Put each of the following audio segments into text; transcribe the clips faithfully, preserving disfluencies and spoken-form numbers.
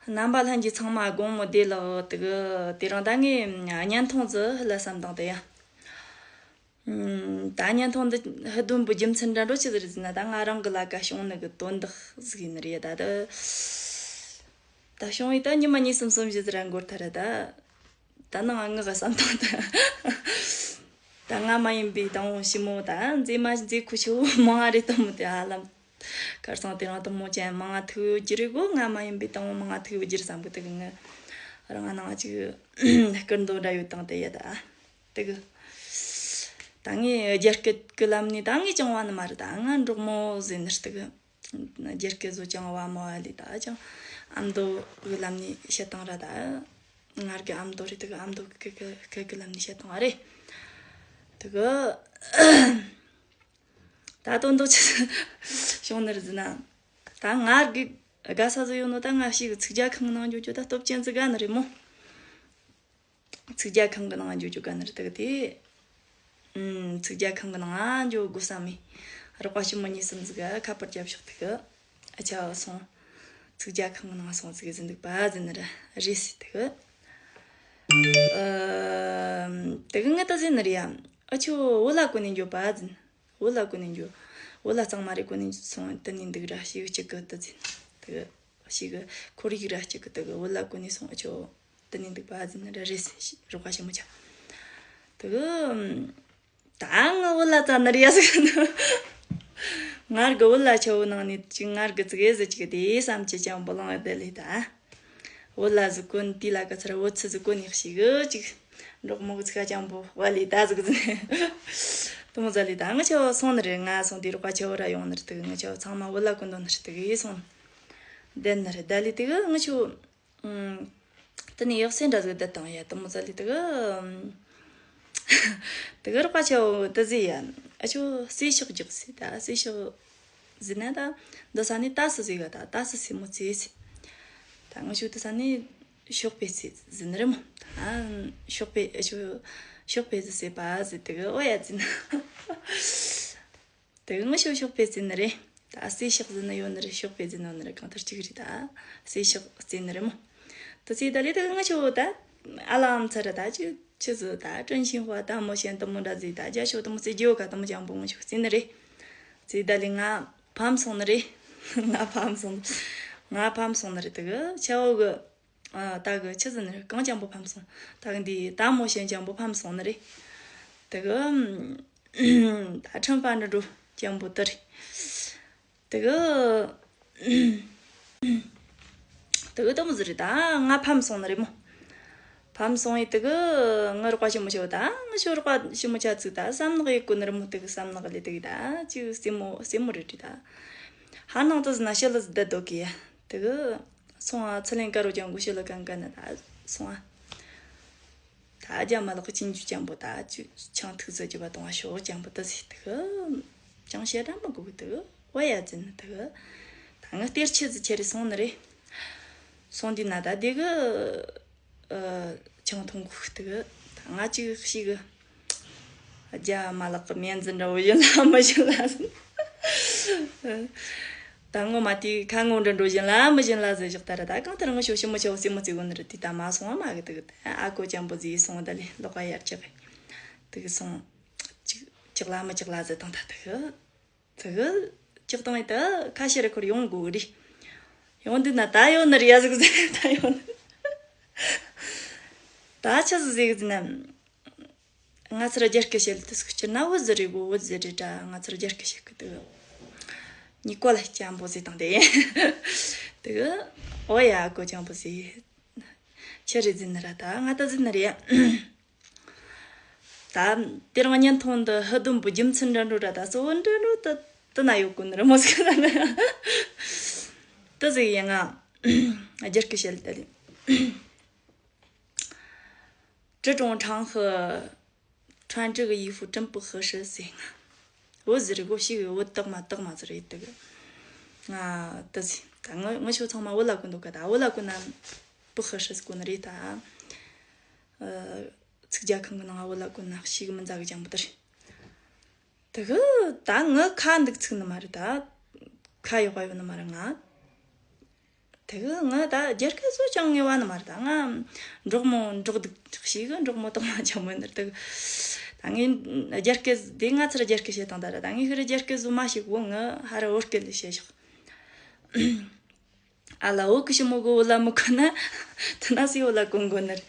རྣམ་པ་ལྷན་རྒྱས་ཚང་མ་དགོང་མོ་བདེ་ལེགས། དེ་གི་དེ་རིང་ད་ངས་བརྙན་ཐུང་ཟིག་ལ་བསམ་བཏང་དེ་ཡ། ཨུམ། ད་བརྙན་ཐུང་འདི་ཧི་དོན་པོ་རྒྱུ་མཚན་འདྲ་འགྲོ་ཆི་ཟིག་རེད་ཟེར་ན། ད་ང་རང་གི་ལ་ཀ་བྱུང་ནི་གི་དོན་དག་ཟིག་ཡིན་ནི་རེད། ད་ད་ད་བྱུང་ཡི་ད་ཉི་མ་གཉིས་གསུམ་གསུམ་བཞི་ཟིག་ར་འགོར་ཐལ་ར། ད་ད་ནང་ང་གི་བསམ་སྟངས་ད། ད་ང་མ་ཡིན་པའི་དང་བོ་ཞི་མོ་ད་མཛེས་མ་མཛེས་ཁུ་ཆུ་མང་ང་རེད་དང་མོ་དེ་ཧ་ལམ། ཁར་སང་དེ་རིང་དང་མོ་ཅན་མང་ང་ཐུག་ཡོད་ཀྱི་རེད་གོ། ང་མ་ཡིན་པའི་དང་བོ་མང་ང་ཐུག་ཡོད་ཀྱི་རེད་བསམ་གི། དེ་གི་ང་རང་ང་ནང་ཅིག་སྐུར་འདོན་འདྲ་ཡོད་དང་དེ་ཡ་ད། དེ་གི་ད་ངས་རྒྱ་སྐད་གི་ལམ་ནས་ད་ངས་སྦྱང་བ་ནི་མ་རེད། ད་ང་འབྲོག་མོ་ཟེར་ནི་རེད། དེ་གི་རྒྱ་སྐད་བཟོ་ཅང་བ་མོ་བ་ལི་ད་ཅང་ཨ་མདོ་གི་ལམ་ནས་བཤད་སྟངས་ར། ད་ང་རྒྱ་ཨ་མདོ་རེད། དེ་གི་ཨ་མདོ་གི་སྐད་གི་ལམ་ནས་བཤད་སྟངས་བ་རེད། དེ་གི་ད་དོན་དག་ཆི་བྱུང་ནི་རེད་ཟེར་ན། ད་ང་རྒྱ་དགའ་ས་ཟིག་ཡོད་ནོ། ད་ང་ཞིག་གི་ཚིག་རྒྱ་ཁང་གི་ནང་འཇོག་རྒྱུ་ད་སྟོབས་ཆེན་ཟིག་དགའ་ནི་རེད་མོ། ཚིག་རྒྱ་ཁང་གི་ནང་འཇོག་རྒྱུ་དགའ་ནི་རེད། དེ་གི་དེ། ཨུམ། ཚིག་རྒྱ་ཁང་གི་ནང་འཇོག་དགོས་བསམ་མི། རོགས་པ་ཞི་མོ་གཉིས་གསུམ་ཟིག་ག་ཁ་པར་རྒྱབ་ཤོག་དེ་གི་ཨ་ཆ་སོང་། ཚིག་རྒྱ་ཁང་གི་ནང་སོང་ཟིག་ཟིན་འདུག་པ་ཟེར་ནི་རེད་ཟེར། དེ་གི་ཨུམ། དེ་གི་ངས་ད་ཟེར་ནི་རེད་ཡ། ཨ་ཆོ་བོད་ལྭ་གོན་ནས་འགྱོ་པ་ཟེར། བོད་ལྭ་གོན་ནས་འགྱོ། བོད་ལྭ་གཙང་མ་རེ་གོན་ནས་སོང་། དེ་ནས་འདུག་ར་ཞིག་གཅིག་གི་ད་ཟེར། དེ་གི་ཞིག་གི་ཁོར་ཡུག་ར་གཅིག་གི་དེ་གི་བོད་ལྭ་གོན་ནས་སོང་། ཨ་ཆོ་དེ་ནས་འདུག་པ་ཟེར་ནི་ར་རེད་ཟེར། རོགས་པ་ཞི་མོ་ཆ་དེ་གི་ད་ང་བོད་ལྭ་བཙལ་ནི་རེད་ཡ་ཟེར་ནི། ང་རྒྱ་བོད་ལྭ་ཆ་བོ་ནང་ནས་ཅིག་ང་རྒྱ་ཙི་གེ་ཟིག་ཅིག་དེ་བསམ་ཅི་ཅང་བོ་ལང་བ་དེ་ལས་ད། བོད་ལྭ་ཟིག་གོན་དེ་ལ་ག་ཚར་བོད་ཚི་ཟིག་གོན་ཡག་ཞིག་གི་ཅིག་འབྲོག་མོ་གི་ཚིག་ཅང་བོ་བ་ལི་ད་ཟིག་ཟིག་དུ་མོ་ཟ་ལི་ད་ང་ཆ་བོ་སོང་ནི་རེད། ང་སོང་དེ་རོགས་པ་ཆ་བོ་ར་ཡོང་ནི་རེད། དེ་གི་ང་ཆ་བོ་ཚང་མ་བོད་ལྭ་གོན་དོ་ནི་རེད། དེ་གི་སོང་བསྡད་ནི་རེད། ད་ལི་དེ་གི་ང་ཆ་བོ། ཨུམ། དེ་ནས་ཡག་སེ་འདྲ་ཟིག་བསྡད་དང་ཡ། དུ་མོ་ཟ་ལི་དེ་གི་ཨུམ། དེ་གི་རོགས་པ་ཆ་བོ་དེ་ཟིག་ཡ། ཨ་ཆོ་གསེར་ཤོག་རྒྱག་ཟེར། ད་གསེར་ཤོག་ཟེར་ན་ད་འདི་ས་ནས་ཏ་སི་ཟེར་ག་ད་ཏ་སི་སེ་མོ་ཙེ་ཟེར། ད་ང་ཆོ་དེ་ས་ནས་ཤོག་པེ་ཙེ་ཟེར་ནི་རེད་མོ། ད་ཤོག་པེ་ཨ་ཆོ་ཤོག་པེ་ཙེ་ཟེར་པ་ཟེར། དེ་གི་ཨོ་ཡ་ཟེར་ན། དེ་གི་ང་ཆོ་ཤོག་པེ་ཙེ་ནི་རེད། ད་གསེར་ཤོག་ཟེར་ནི་ཡོད་ནི་རེད། ཤོག་པེ་ཟེར་ནི་ཡོད་ནི་རེད། གང་ལྟར་གཅིག་རེད། ད་གསེར་ཤོག་ཙེ་ནི་རེད་མོ། དེ་ཙེ་ད་ལི་དེ་གི་ང་ཆོ་ད་ཨ་ལམ་ཚ་ར་ད་ཆི་ཆི་ཟིག་ད་ཀྲིན་ཤིང་ཧྭ་ད་མོ་ཤན་དུ་མོ་འདྲ་ཟིག་ད་རྒྱ་ཤོག་དུ་མོ་ཙེ་རྒྱོ་ག་དུ་མོ་ཅང་བོ་ང་ཆོ་ཙེ་ནི་རེད། ཙེ་ད་ལི་ང་ཕམ་སོང་ནི་རེད། ང་ཕམ་སོང་། ང་ཕམ་སོང་ནི་རེད། དེ་གི་ཆ་བོ་གི་ཨ། ད་གི་ཆི་ཟེར་ནི་རེད། གང་ཅང་པོ་ཕམ་སོང་། ད་གི་འདི་ད་མོ་ཤན་ཅང་པོ་ཕམ་སོང་ནི་རེད། དེ་གི་ད་ཁྲིམས་པ་འདྲ་འགྲོ་ཅང་པོ་དེ་རེད། དེ་གི་དེ་གི་དུ་མོ་ཟིག་རེད། ད་ང་ཕམ་སོང་ནི་རེད་མོ། ཕམ་སོང་ཡི་དེ་གི་ང་རོགས་པ་ཞི་མོ་ཆ་བོ་ད་ང་ཆོ་རོགས་པ་ཞི་མོ་ཆ་ཚིག་ད་བསམ་ནག་ཡི་གོ་ནི་རེད་མོ། དེ་གི་བསམ་ནག་ལི་དེ་གི་ད་ཅིག་སེ་མོ་སེ་མོ་རེད་རེད་ད། ཧ་ནང་དུ་ཟིན་ན་ཤི་ལ་ཟི་ད་དོ་གི་ཡ། དེ་གི་སོང་ཨ། ཚི་ལེན་དཀར་རོ་ལྗང་གུ་ཤི་ལ་གང་ག་ན་ད་སོང་ཨ། ད་རྒྱ་མ་ལག་གི་ཅིན་ཇུ་ཅང་པོ་ད་ཅུ་ཆང་ཐུག་ཟ་རྒྱུ་བ་དང་བ་ཤོག་ཅང་པོ་ད་ཟི་དེ་གི་ཅང་བཤད་ར་མ་གོ་གི་དེ་གི་ཨོ་ཡ་ཟིན་དེ་གི་ད་ང་གཏེར་ཆི་ཟི་ཁྱེར་རེ་སོང་ནི་རེད། སོང་དུས་ན་ད་དེ་གི་ཨ། ཆང་འཐུང་གི་དེ་གི་ད་ང་ཅིག་ཤི་གི་རྒྱ་མ་ལག་གི་མེ་འཛིན་འདྲ་བོ་ཡིན་ལ་མི་ཡིན་ལ་ཟིན། ད་ངོ་མ་དེའི་ཁ་ངོ་འདྲ་འགྲོ་བཞིན་ལ་མི་བཞིན་ལ་ཟེར་བཞག་ད་ར། ད་གང་ལྟར་ང་ཤོ་ཤི་མོ་ཆེ་བོ་སེ་མོ་ཙེ་གོ་ནི་རེད། དེ་ད་མ་སོང་བ་མ་གི་དེ་གི་ཨ་ཀོ་ཅང་པོ་ཟིག་སོང་། ད་ལི་ལོག་ག་ཡར་ཅག་གི་དེ་གི་སོང་། ཅིག་ཅིག་ལ་མི་ཅིག་ལ་ཟེར་དང་ད་དེ་གི་དེ་གི་ཅིག་དང་ཡི་ད་ཁ་ཤས་རེ་ཁོར་ཡོང་དགོས་གི་རེད། ཡོང་དུས་ན་ད་ཡོད་ནི་རེད་ཡ་ཟིག་ཟེར། ད་ཡོད་ནི་ད་ཆི་ཟིག་ཟིག་ཟིན་ན། ང་ཚོར་རྒྱ་སྐད་བཤད་དུས་སུ་སྤྱིར་ན་བོད་ཟེར་རེད་གོ། བོད་ཟེར་རེད་དྲ། ང་ཚོར་རྒྱ་སྐད་བཤད་གི་དུ་ཉི་ཀོ་ལ་ཅང་པོ་ཟེར་དང་དེ་དུ་ཨོ་ཡ་ཀོ་ཅང་པོ་ཟེར། ཆི་རེད་ཟིན་ནི་ར། ད་ང་ད་ཟིན་ནི་རེད། ད་དེ་རིང་བརྙན་ཐུང་འདི་ཧི་དོན་པོ་རྒྱུ་མཚན་འདྲ་འགྲོ་ར། ད་གཙོ་བོ་འདྲ་འགྲོ་ད་དུ་ན་ཡོད་གོ་ནི་ར་མོ་ཟིག་ད་ནི་དུ་ཟིག་ཡིན། ང་རྒྱ་སྐད་བཤད་ལ་ད་ལི། 这种场合，穿这个衣服真不合适 ཟེར། ང་བོད་ཟེར་གོ་ཤི་གི་བོད་དག་མ་དག་མ་ཟེར་ཡོད་དག་ང་ད་ཟེར་ད་ང་ང་ཆོ་ཚང་མ་བོད་ལ་གོ་འདུག་ག་ད་བོད་ལ་གོ་ན་不合适 གོ་ནི་རེད་ད། ཚིག་རྒྱ་ཁང་གི་ནང་བོད་ལ་གོ་ན་ཤི་གི་མི་མཛའ་གི་ཅང་པོ་ད་རེད། དེ་གི་ད་ངི་ཁ་འདུག་ཚུགས་ནི་མ་རེད་ད། ཁ་ཡོག་ག་ཡོད་ནི་མ་རེད་ང་། དེ་གི་ང་ད་རྒྱ་སྐད་བཟོ་ཅང་ངེས་པ་ནི་མ་རེད། ད་ང་འབྲོག་མོ་འབྲོག་སྡུག་ཞིག་གི་འབྲོག་མོ་དང་མ་ཅང་མོ་ནར་དེ་གི་ད་ངས་རྒྱ་སྐད་དེ་ང་ཚར་རྒྱ་སྐད་བཤད་དང་ད་ར། ད་ངས་ཁི་ར་རྒྱ་སྐད་བཟོ་མ་ཤེས་གོ། ང་ཧ་ར་བོད་སྐད་ལ་བཤད་ཤོག་ཨ་ལ་བོད་གི་ཞི་མོ་གི་བོད་ལ་མི་གོ་ན་དེ་ན་སི་བོད་ལ་གོ་མགོ་ནར།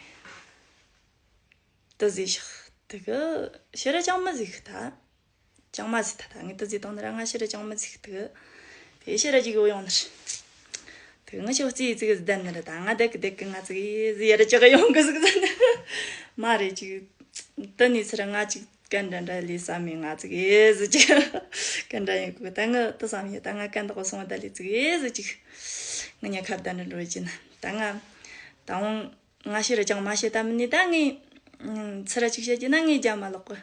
དུ་ཟིག་ཤག་དེ་གི་ཕྱི་ར་ཅང་མི་ཟིག་ད། ཅང་མ་ཟིག་ད། ད་ངས་དུ་ཟིག་བཏང་ནི་ར་ང་ཕྱི་ར་ཅང་མི་ཟིག་དེ་གི་དེ་ཕྱི་ར་ཅིག་གི་ཡོང་ནི་རེད། དེ་གི་ང་ཆོ་རྩིས་ཙིག་གི་ཟིག་བསྡད་ནི་རེད། ད་ང་བསྡད་གི་བསྡད་གི་ང་ཙིག་ཟིག་ཡར་ཅིག་གི་ཡོང་གི་ཟིག་ཟེར་ནི་མ་རེད། ཅིག་དུ་ནི་ཚུར་ང་ཅིག་གན་འདྲ་འདྲ་ལས་བསམ་མི་ང་ཙིག་ཟིག་ཅིག་གན་འདྲ་ཡིན་གི། ད་ང་དུ་བསམ་ཡོད། ད་ང་གན་དག་སོང་བ་ད་ལས་ཙིག་ཟིག་ཅིག་ང་ཉ་ཁར་ད་འདྲ་འགྲོ་ཅི་ན་ད་ང་ད་འོང་། ང་ཕྱིར་ཅང་མ་བཤད་ད་མི་ནི་ད་ངས་ཚུར་ཅིག་བཤད་ཀྱི་ན་ངས་རྒྱ་མ་ལོག་གི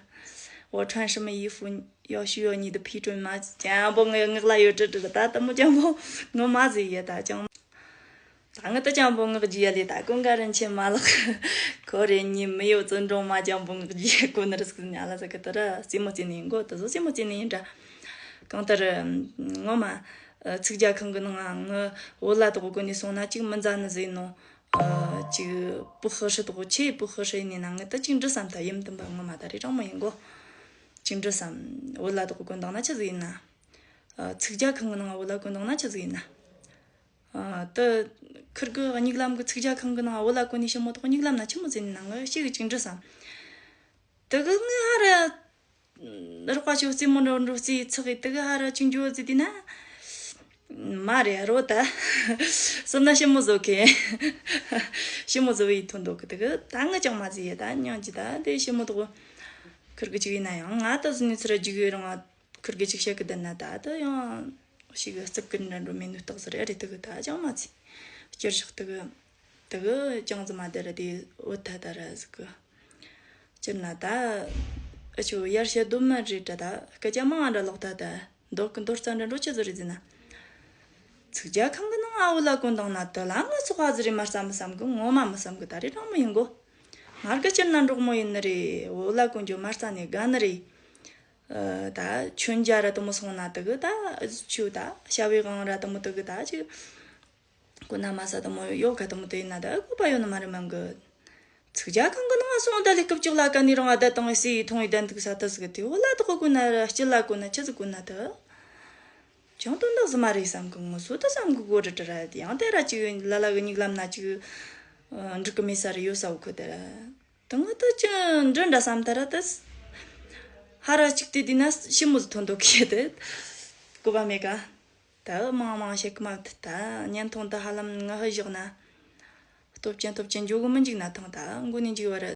我穿什么衣服要需要你的批准吗 ཅང་པོ་ངའི་ངག་ལ་ཡོད་དྲི་དྲི་ད་ད་མོ་ཅང་པོ་ངོ་མ་ཟིག་ཡེ་ད་ཅང་ད་ངི་ད་ཅང་པོ་ངག་རྒྱུ་ཡ་ལེ་ད་ཀུན་དགའ་རིན་ཆེན་མ་ལགས་ཁོ་རེ་ཉིན་མི་ཡོད་བཙོན་འགྲོ་མ་ཅང་པོ་ངག་རྒྱུ་ཡ་ཀུན་ནར་སུ་ཉ་ལ་ཟ་གི་ད་ར་རྩེད་མོ་རྩེ་ནི་ཡིན་གོ། ད་བཟོ་རྩེད་མོ་རྩེ་ནི་ཡིན་འདྲ། གང་ལྟར་ངོ་མ་ཚིག་རྒྱ་ཁང་གི་ནང་ང་ངི་བོད་ལ་དོག་གོ་ནི་སོང་ན་ཅིག་མི་མཛའ་ནི་ཟིག་ནོ། ཨ། ཅིག་不合适 དོག་ཆེས་不合适 ཡིན་ནི་ན་ངི་ད་ཅིག་འདྲི་བསམ་ད་ཡིན་དུམ་པ་ངོ་མ་ད་རེ་དྲང་མོ་ཡིན་གོ། ཅིག་འདྲི་བསམ། བོད་ལ་དོག་གོ་འདང་ན་ཆི་ཟིག་ཡིན་ན། ཨ། ཚིག་རྒྱ་ཁང་གི་ནང་བོད་ལ་གོ་འདང་ན་ཆི་ཟིག་ཡིན་ན། ཨ། ད་ཁིར་གི་མྱིག་ལམ་གི་ཚིག་རྒྱ་ཁང་གི་ནང་བོད་ལ་གོ་ནི་ཞི་མོ་དོག་མྱིག་ལམ་ན་ཆི་མོ་ཟིག་ཡིན་ན་ངི་ཤེས་གི་ཅིག་འདྲི་བསམ། དེ་གི་ངི་ཧ་ར། རོགས་པ་ཆོ་རྩེད་མོ་འགྲོ་འགྲོ་རྩེ་ཚག་གི་དེ་གི་ཧ་ར་ཅིག་འཇོ་རྩེ་དེ་ན། མ་རེད་རོ་ད། སོ་ན་ཞི་མོ་བཟོ་གི་ཞི་མོ་བཟོ་བའི་ཐོན་འདུག་གི་དེ་གི་ད་ངི་ཅང་མ་ཟིག་ཡེ་ད་སྙིང་རྗེ་ད་དེ་ཞི་མོ་དོག་ཁིར་གི་ཅིག་ཡིན་ན་ཡང་ང་ད་ཟི་ནི་ཚུར་ར་ཅིག་ཡོད་རང་ང་ཁིར་གི་ཅིག་བཤད་གི་བསྡད་ན་ད་ད་ཡང་ཞིག་རྩིབ་གི་འདྲ་འགྲོ་མེད་ནུས་རྟགས་ཟེར་ཨེ་རེད། དེ་གི་ད་ཅང་མ་ཚི་སྐྱུར་ཤོག་དེ་གི་དེ་གི་ཅང་ཟི་མ་དེ་ར་དེ་འོ་ད་ད་ར་ཟིག་གི་སྤྱིར་ན་ད། ཨ་ཆོ་ཡར་བཤད་སྡོམ་མ་རེད་དྲ་ད་སྐད་ཆ་མང་འདྲ་ལོག་ད་ད་མདོ་གི་མདོ་རྩ་འདྲ་འགྲོ་ཆི་ཟིག་རེད་ཟེར་ན། ཚིག་རྒྱ་ཁང་གི་ནང་ཨ་བོད་ལ་གོ་འདང་ན་དུ་ལ་ང་ཚོགས་ཨ་ཟི་རེད་མ་བསམ་མི་བསམ་གི་ངོ་མ་མི་བསམ་གི་ད་རེ་དྲང་མོ་ཡིན་གོ། ང་གི་སྤྱིར་ན་འབྲོག་མོ་ཡིན་ནི་རེད། བོད་ལ་གོ་འཇོ་མ་རྩ་ནས་དགའ་ནི་རེད། ཨ། ད་ཆོན་རྒྱ་ར་དུ་མོ་སོང་ན་དུ་གི་ད་ཆུ་ད་བྱ་བའི་དབང་ར་དུ་མོ་དུ་གི་ད་ཅིག་གོ་ན་མ་ས་དུ་མོ་ཡོ་ག་དུ་མོ་དུ་ཡིན་ན་ད་གོ་པ་ཡོད་ནི་མ་རེད་མང་གི་ཚིག་རྒྱ་ཁང་གི་ནང་སོང་ད་ལི་སྐབས་ཅིག་ལ་ཀ་ནི་རང་ཨ་ད་དང་སི་ཡི་ཐོང་ཡི་ད་འདུག་ས་ད་ཟིག་དེ་བོད་ལ་དུ་གོ་གོ་ན་ར་སྤྱི་ལ་གོ་ན་ཆི་ཟིག་གོ་ན་ད་ཅང་དོན་དག་ཟིག་མ་རེད་བསམ་གི་ངོ་སོ་ད་བསམ་གི་གོ་རི་དྲི་ར་དེ་ཡང་དེ་ར་ཅིག་ལ་ལ་གི་མྱིག་ལམ་ན་ཅིག་འགྲིག་གི་མེད་ས་རེ་ཡོད་ས་འོ་ཁོ་དེ་ར། དང་ང་ད་ཅི་འདྲི་འདྲ་བསམ་ད་ར་ད། ཧ་ར་གཅིག་དེ་དེ་ན་ཞི་མོ་ཟིག་ཐོན་འདུག་གི་དེ། གོ་བ་མེད་ཀ་ད་མང་མང་བཤད་གི་མ་ཐུབ་ད་བརྙན་ཐུང་ད་ཧ་ལམ་ང་ཧི་བཞག་ན། སྟོབས་ཅན་སྟོབས་ཅན་འཇོག་གི་མི་འཇིག་ན་ཐང་ད་མགོ་ནས་འཇིག་བ་ར།